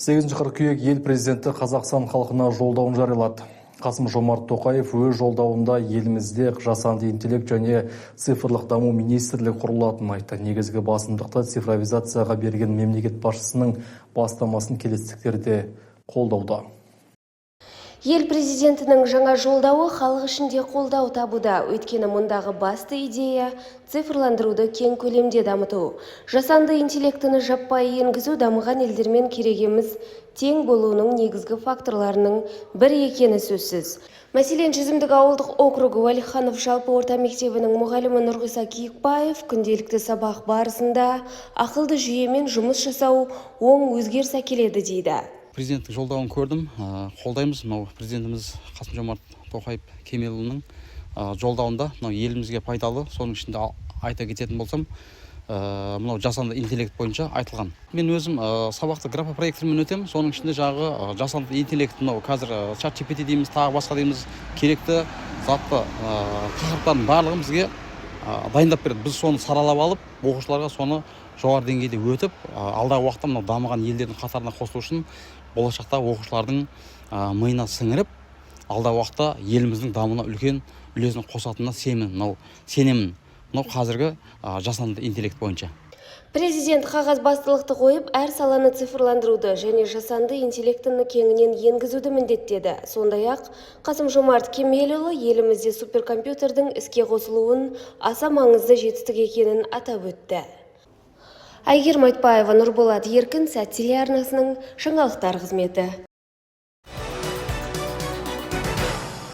8 қыркүйек ел президенті Қазақстан халқына жолдауын жариялады. Қасым Жомарт Тоқаев өз жолдауында елімізде жасанды интеллект және цифрлық даму министрлігі құрылатынын айтты. Негізгі басымдықты цифровизацияға берген мемлекет басшысының бастамасын келестіктер де қолдауда. Ел президентінің жаңа жолдауы халық ішінде қолдау табуда. Өйткені мұндағы басты идея – цифрландыруды кең көлемде дамыту. Жасанды интеллектіні жаппай енгізу дамыған елдермен керегеміз тең болуының негізгі факторларының бірі екені сөзсіз. Мәселен, Жүзімдік ауылдық округі Уәлиханов жалпы орта мектебінің мұғалімі Нұрғиса Киікбаев күнделікті сабақ барысында ақылды жүйемен жұмыс жасау оң өзгеріс әкеледі дейді. Президенттің жолдауын көрдім, қолдаймыз. Мынау президентіміз Қасым Жомарт Тоқаев Кемелұлының жолдауында мынау елімізге пайдалы, соның ішінде айта кететін болсам, мынау жасанды интеллект бойынша айтылған. Мен өзім сабақты графопроектормен өтемін. Соның ішінде жаңағы жасанды интеллект, мынау қазір чат GPT дейміз, тағы басқа дейміз, керекті затты, тақырыптардың барлығын бізге дайындап береді. Біз соны саралап алып, оқушыларға соны жоғары деңгейде өтіп, алдағы уақытта мынау дамыған елдердің қатарына қосылу үшін болашақта оқушылардың миына сіңіріп, алдағы уақытта еліміздің дамуына үлкен үлесін қосатынына сенемін. Мынау сенемін, мынау қазіргі жасанды интеллект бойынша. Президент қағазбастылықты қойып, әр саланы цифрландыруды және жасанды интеллектіні кеңінен енгізуді міндеттеді. Сондай-ақ Қасым Жомарт Кемелұлы елімізде суперкомпьютердің іске қосылуын аса маңызды жетістік екенін атап өтті. Әйгерім Айтбаева, Нұрболат Еркін, Сәт телеарнасының жаңалықтар қызметі.